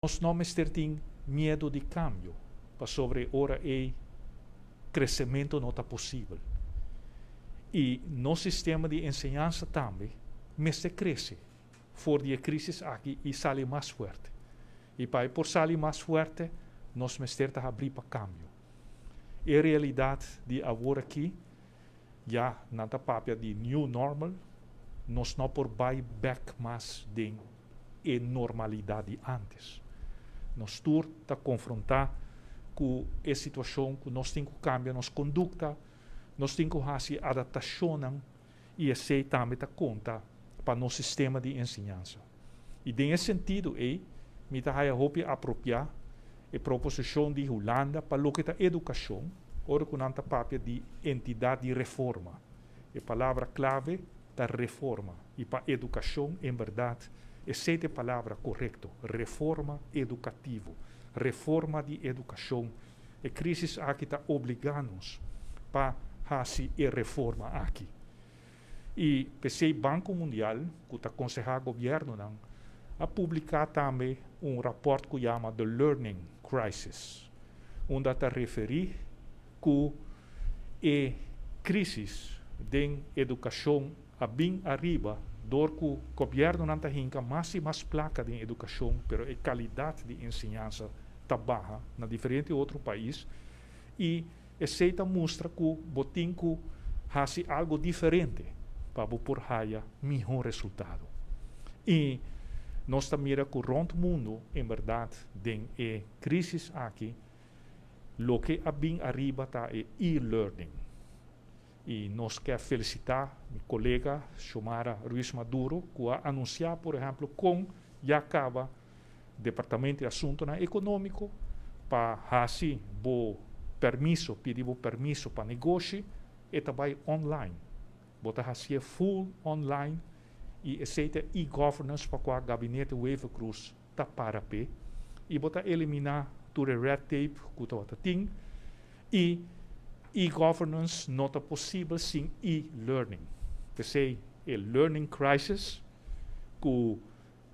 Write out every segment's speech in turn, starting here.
Nos no mester tin miedo di cambio, pasobra ora e crecemento no ta posibel. Y nos sistema di enseñansa tambe mester crece for di e crisis aki y sali mas fuerte. Y pa por sali mas fuerte, nos mester ta habri pa cambio. E realidad di awor aki, ya nan ta papia di new normal, nos no por bay back mas den e normalidad di antes. Nos tur ta confronta cu e situacion cu nos tin cu cambia nos conducta, nos tin cu haci adaptacion y esey tambe ta conta pa nos sistema di enseñansa. Y den e sentido ey, mi ta haya hopi apropia e proposicion di Hulanda pa loke ta educacion, ora cu nan ta papia di entidad di reforma. E palabra clave ta reforma. Y pa educacion, en berdad, esey ta e palabra corecto, reforma educativo, reforma di educacion. E crisis aki ta obliga nos pa haci e reforma aki. Y p'esey Banco Mundial, cu ta conseha gobiernonan, a publica tambe un rapport cu yama The Learning Crisis, unda ta referi cu e crisis den educacion a bin ariba door cu gobiernonan ta hinca mas y mas placa den educacion, pero e calidad di enseñansa ta baha na diferente otro pais y esey ta mustra cu bo tin cu haci algo diferente pa bo por haya miho resultado. Y nos ta mira cu rond mundo, en berdad, den e crisis aki, loke a bin ariba ta e e-learning. Y nos kier felicita mi colega Xiomara Ruiz Maduro, cu a anuncia, por ehempel, con ya caba Departamento di Asuntonan Economico pa haci bo permiso, pidi bo permiso pa negoshi, e ta bay online. Bo ta haci full online y esey ta e-governance pa cua Gabinete Wever-Croes ta para pe. Y bo ta elimina tur e red tape cu ta tin y e-governance no ta posibel sin e-learning. P'esey, e learning crisis cu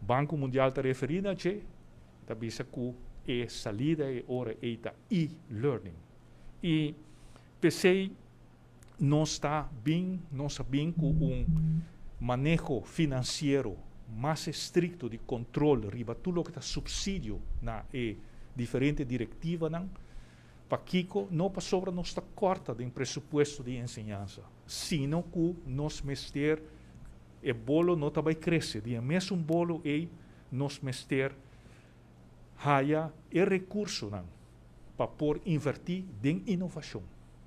Banco Mundial ta referi na dje, ta bisa cu e salida e ora ey ta e-learning. Y p'esey nos ta bin cu un maneho financiero mas estricto di control riba tur loke ta subsidio na e diferente directivanan, pakico no pasobra nos ta corta den presupuesto di enseñansa, sino cu nos mester, e bolo no ta bay crece, di mesun bolo ey nos mester haya e recursonan pa por inverti den innovacion.